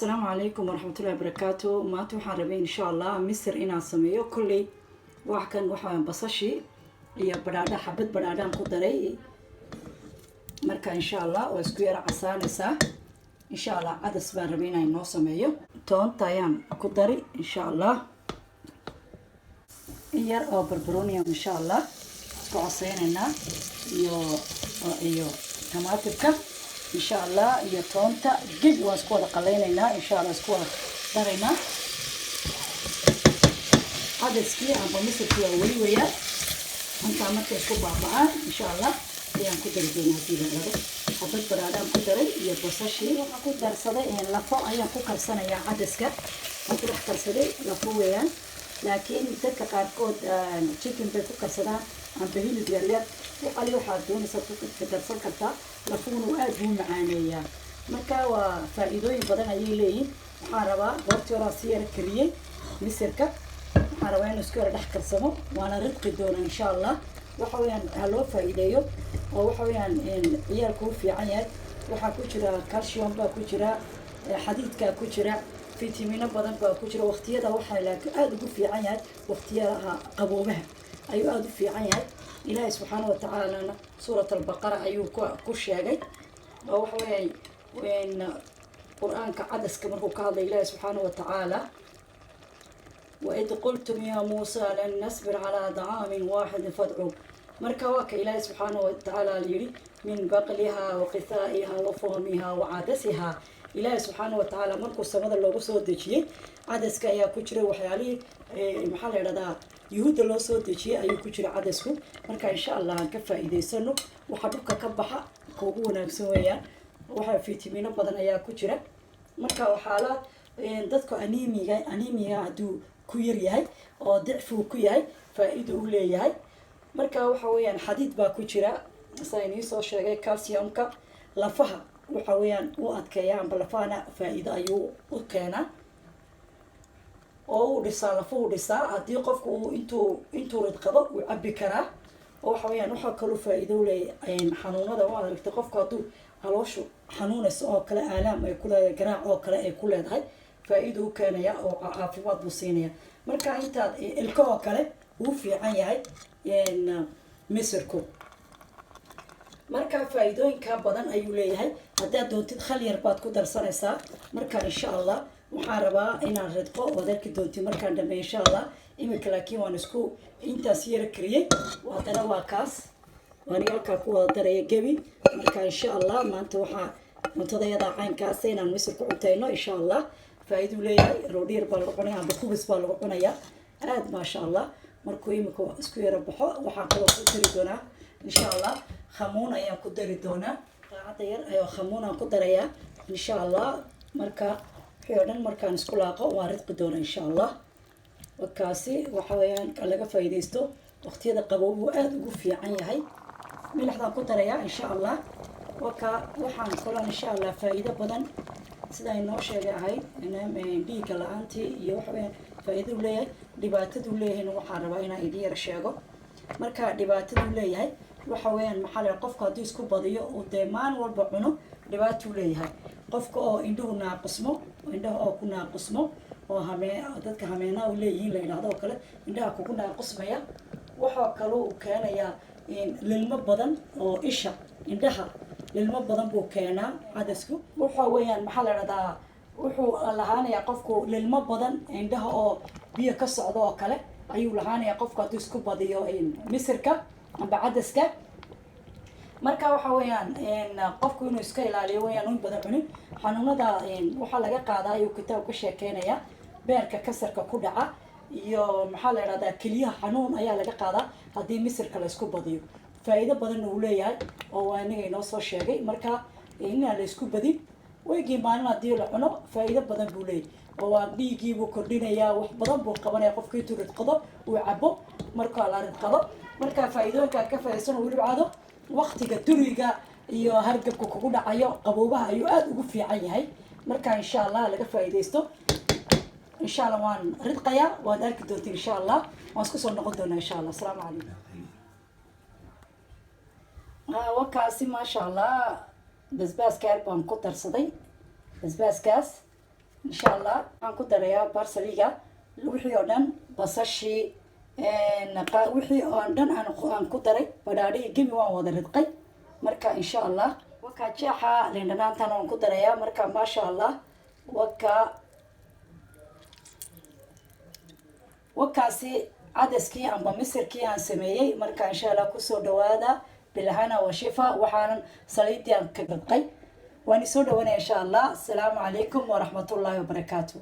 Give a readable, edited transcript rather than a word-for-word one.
Asalaamu calaykum waraxmatullahi wabarakaatu. Maanta waxaan rabay, insha Allah, misir inaan sameeyo. Kolley wax kan waxaa basashii iyo badhaadha, xabad badhaadhaan ku daray. Marka insha Allah waa isku yara casaanaysaa. Insha Allah cadas baan rabay inaan noo sameeyo. Toonta ayaan ku dari, insha Allah, in yar oo barbarooniya. Insha Allah isku caseynaynaa iyo tamaatirka, insha Allah, iyo toonta gebi waan isku wada qalaynaynaa. Insha Allah isku wada daraynaa cadaskii amba misirkii waa weli weyaan. Intaa markay isku baaba'aan, insha Allah, ayaan ku dari doonaa hadii la rabo. Xabad baraadhaan ku daray iyo basashii. Waxaan ku darsaday lafo ayaan ku karsanayaa. Cadaska waan ku dhex karsaday, lafo weeyaan, laakiin dadka qaarkood chicken bay ku karsadaan amba hilib yaryar. Waqali waxaad doonaysaa ku darsan kartaa. Lafuhuna aada buu macaaneeyaa. Marka waa faa-iidooyin badan ayay leeyihin. Waxaan rabaa goortii horaa si yara kariyey misirka. Waxaan rabaa inuu isku yara dhex karsamo, waana ridqi doona, insha Allah. Waxa weeyaan ha loo faa-iideeyo oo waxa weeyaan ciyaalku u fiican yahay. Waxaa ku jira calcium baa ku jira, xadiidkaa ku jira, fitimino badan baa ku jira. Waqtiyada waxaa laakiin aada ugu fiican yahay waqtiyadaha qaboobaha ayuu aada u fiican yahay. Ilaahay subxaana watacaalana suurat Albaqara ayuu ku sheegay oo waxa weeyaan Qur-aanka cadaska markuu ka hadlay Ilaahi subxaana watacaala: "وإذ قلتم يا موسى لن نصبر على طعام واحد فادع." Marka waa ka Ilaahi subxaana watacaala yidhi: "من بقلها وقثائها وفومها وعدسها." Ilaahi subxaana watacaala markuu samada loogu soo dejiyey cadaska ayaa ku jira. Waxyaalihii, maxaa la idhahdaa, Yuhuudda loo soo dejiyey ayuu ku jira cadasku. Marka insha Allah aan ka faa-iideysano. Waxa dhulka ka baxa ka ugu wanaagsan weeyaan. Waxaa fiitamiino badan ayaa ku jira. Marka waxaa la dadka anemia hadduu ku yar yahay oo dicfuu ku yahay, faa-iido u leeyahay. Marka waxa weeyaan xadiid baa ku jira, saa inii soo sheegay, calciumka. Lafaha waxa weeyaan u adkeeya amba lafahana faa-iido ayuu u keenaa oo uu dhisaa, lafuhu dhisaa. Haddii qofku uu intuu ridqado uu cabi karaa oo waxa weeyaan waxaa kaloo faa-iido u leeyahay xanuunada. Waad aragtay, qofku hadduu calooshu xanuunayso oo kale, aalaam ay ku leedahay, garaac oo kale ay ku leedahay, faa-iido u keenaya oo caafimaad buu siinaya. Marka intaad ilko oo kale uu fiican yahay misirku. Marka faa-iidooyinka badan ayuu leeyahay. Haddaad doontid khal yar baad ku darsanaysaa. Marka insha Allah waxaan rabaa inaan ridqo, waad arki doontid markaan dhameey, insha Allah. Imika laakiin waan isku intaas yara kariyey. Haddana waa kaas, waan halkaa ku wada daraya gebi. Marka insha Allah maanta waxaa cuntadayadaa caynkaasa inaan misir ku cuntayno, insha Allah. Faa-iduu leeyahay. Roodhi yar baa lagu cunaya amba kubis baa lagu cunayaa. Aada maasha Allah. Markuu imika isku yaro baxo, waxaan kaloo ku dari doonaa, insha Allah, khamuun ayaan ku dari doonaa. Qaacada yar ayoo khamuun aan ku darayaa, insha Allah. Marka wixii oo dhan markaan isku laaqo, waan ridqi doonaa, insha Allah. Wakaasi waxa weeyaan laga faa'iidaysto. Waqtiyada qabow buu aada ugu fiican yahay. Milixdaan ku darayaa, insha Allah. Waka waxaan kaloo, insha Allah, faa'iido badan sida ay noo sheegay ahayd dhiigga la-aantii iyo waxa weyaan faa'iidadu leeyahay. Dhibaataduu leeyahayna waxaan rabaa inaan idin yar sheego. Marka dhibaataduu leeyahay waxa weeyaan, maxaa la, qofku hadduu isku badiyo uu dee maalin walba cuno, dhibaatuu leeyahay. Qofka oo indhuhu naaqusmo, indhaha oo ku naaqusmo oo hamee dadka hameenaha u leeyihiin la yidhahdo oo kale, indhaha kugu naaqusmaya. Waxaa kaloo uu keenayaa lilmo badan oo isha, indhaha lilmo badan buu keenaa cadasku. Waxa weeyaan, maxaa la dhahdaa, wuxuu lahaanayaa qofku lilmo badan, indhaha oo biyo ka socdo oo kale ayuu lahaanayaa qofku hadduu isku badiyo misirka amba cadaska. Marka waxa weeyaan qofku inuu iska ilaaliyo weyaan in badan cunin. Xanuunada waxaa laga qaadaa ayuu kitaab ka sheekeynaya. Beerka kasarka ku dhaca iyo, maxaa la idhahdaa, keliyaha xanuun ayaa laga qaadaa haddii misirka la isku badiyo. Faa'iido badanna uu leeyahay oo waa inaga inoo soo sheegay. Marka inaan la isku badin, weygii maalin haddii la cuno, faa'iido badan buu leeyahay oo waa dhiiggii buu kordhinayaa, wax badan buu qabanaya qofka intuu ridqado uu cabo. Marka la ridqado, marka faa'iidooyinka ka faa'iidaysan weliba cado waqtiga duriga iyo hargabka kugu dhacayo, qaboobaha ayuu aada ugu fiican yahay. Marka insha Allah laga faa'iidaysto. Insha Allah waan ridqayaa, waad arki doontiin, insha Allah. Waan isku soo noqon doonaa, insha Allah. Asalaamu calaykum. Wakaasi maasha Allah, basbaaska yar baan ku darsaday, basbaaskaas. Insha Allah waxaan ku darayaa parsleyga, wixii oo dhan, basashii, wixii oo dhan aan ku daray, badhaadhihii gemi waan wada ridqay. Marka insha Allah wakaa jeexa liindhanaantan waan ku darayaa. Marka maasha Allah, wakaa wakaasi cadaskii amba misirkii aan sameeyey. Marka insha Allah kusoo dhawaada, bilhana wa shifa. Waxaanan saliidii aan ka ridqay waan isoo dhawanaya insha Allah. Asalaamu calaykum waraxmatullaahi wabarakaatu.